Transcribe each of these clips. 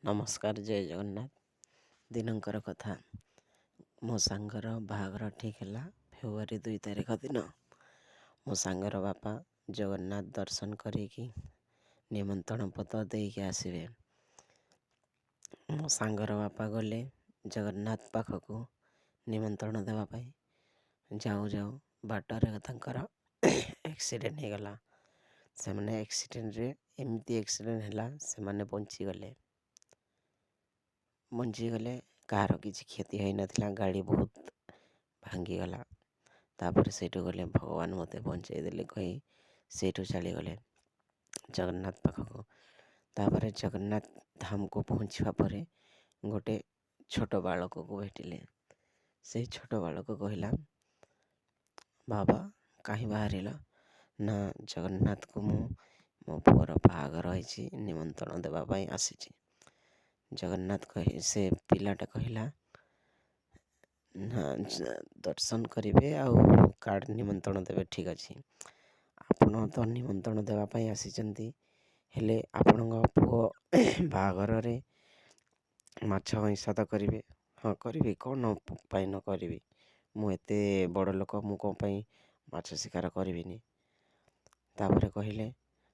ନମସ୍କାର, ଜୟ ଜଗନ୍ନାଥ। ଦିନଙ୍କର କଥା, ମୋ ସାଙ୍ଗର ବାହାଘର ଠିକ୍ ହେଲା ଫେବୃଆରୀ 2 ତାରିଖ ଦିନ। ମୋ ସାଙ୍ଗର ବାପା ଜଗନ୍ନାଥ ଦର୍ଶନ କରିକି ନିମନ୍ତ୍ରଣ ପତ୍ର ଦେଇକି ଆସିବେ। ମୋ ସାଙ୍ଗର ବାପା ଗଲେ ଜଗନ୍ନାଥ ପାଖକୁ ନିମନ୍ତ୍ରଣ ଦେବା ପାଇଁ। ଯାଉ ଯାଉ ବାଟରେ ତାଙ୍କର ଆକ୍ସିଡ଼େଣ୍ଟ ହେଇଗଲା। ସେମାନେ ଆକ୍ସିଡ଼େଣ୍ଟରେ, ଏମିତି ଆକ୍ସିଡ଼େଣ୍ଟ ହେଲା, ସେମାନେ ବଞ୍ଚିଗଲେ, ବଞ୍ଚିଗଲେ। କାହାର କିଛି କ୍ଷତି ହେଇନଥିଲା, ଗାଡ଼ି ବହୁତ ଭାଙ୍ଗିଗଲା। ତାପରେ ସେଇଠୁ ଗଲେ, ଭଗବାନ ମୋତେ ବଞ୍ଚେଇ ଦେଲେ କହି ସେଇଠୁ ଚାଲିଗଲେ ଜଗନ୍ନାଥ ପାଖକୁ। ତାପରେ ଜଗନ୍ନାଥ ଧାମକୁ ପହଞ୍ଚିବା ପରେ ଗୋଟେ ଛୋଟ ବାଳକକୁ ଭେଟିଲେ। ସେଇ ଛୋଟ ବାଳକ କହିଲା, ବାବା, କାହିଁ ବାହାରିଲ? ନା, ଜଗନ୍ନାଥକୁ ମୁଁ ମୋ ପୁଅର ବାହାଘର ହେଇଛି, ନିମନ୍ତ୍ରଣ ଦେବା ପାଇଁ ଆସିଛି। ଜଗନ୍ନାଥ କହି, ସେ ପିଲାଟା କହିଲା, ନା, ଦର୍ଶନ କରିବେ ଆଉ କାର୍ଡ଼ ନିମନ୍ତ୍ରଣ ଦେବେ, ଠିକ୍ ଅଛି। ଆପଣ ତ ନିମନ୍ତ୍ରଣ ଦେବା ପାଇଁ ଆସିଛନ୍ତି, ହେଲେ ଆପଣଙ୍କ ପୁଅ ବାହାଘରରେ ମାଛ ଅଇଁଷା ତ କରିବେ? ହଁ, କରିବି, କ'ଣ ପାଇଁ ନ କରିବି? ମୁଁ ଏତେ ବଡ଼ ଲୋକ, ମୁଁ କ'ଣ ପାଇଁ ମାଛ ଶିକାର କରିବିନି? ତାପରେ କହିଲେ,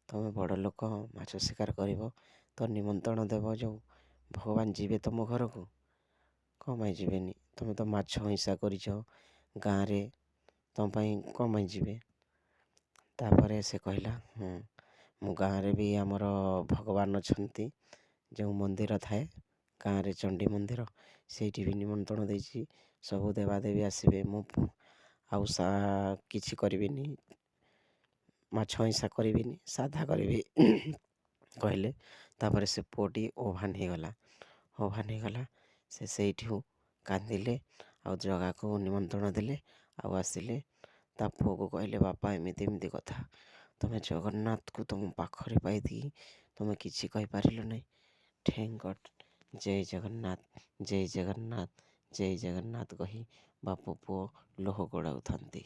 ତମେ ବଡ଼ ଲୋକ, ମାଛ ଶିକାର କରିବ ତ ନିମନ୍ତ୍ରଣ ଦେବ ଯେଉଁ, ଭଗବାନ ଯିବେ ତୁମ ଘରକୁ? କ'ଣ ପାଇଁ ଯିବେନି? ତମେ ତ ମାଛ ହିଂସା କରିଛ ଗାଁରେ, ତୁମ ପାଇଁ କ'ଣ ପାଇଁ ଯିବେ? ତାପରେ ସେ କହିଲା, ହଁ, ମୁଁ ଗାଁରେ ବି ଆମର ଭଗବାନ ଅଛନ୍ତି, ଯେଉଁ ମନ୍ଦିର ଥାଏ ଗାଁରେ, ଚଣ୍ଡୀ ମନ୍ଦିର, ସେଇଠି ବି ନିମନ୍ତ୍ରଣ ଦେଇଛି, ସବୁ ଦେବାଦେବୀ ଆସିବେ। ମୁଁ ଆଉ କିଛି କରିବିନି, ମାଛ ହିଂସା କରିବିନି, ସାଧା କରିବି କହିଲେ। ତାପରେ ସେ ପୁଅଟି ଓଭାନ ହେଇଗଲା, ଓଭାନ ହେଇଗଲା। ସେ ସେଇଠୁ କାନ୍ଦିଲେ ଆଉ ଜଗାକୁ ନିମନ୍ତ୍ରଣ ଦେଲେ ଆଉ ଆସିଲେ। ତା ପୁଅକୁ କହିଲେ, ବାପା, ଏମିତି ଏମିତି କଥା, ତମେ ଜଗନ୍ନାଥକୁ ତୁମ ପାଖରେ ପାଇକି ତୁମେ କିଛି କହିପାରିଲ ନାହିଁ। Thank ଗଡ଼୍, ଜୟ ଜଗନ୍ନାଥ, ଜୟ ଜଗନ୍ନାଥ, ଜୟ ଜଗନ୍ନାଥ କହି ବାପ ପୁଅ ଲୁହ ଗଡ଼ାଉଥାନ୍ତି।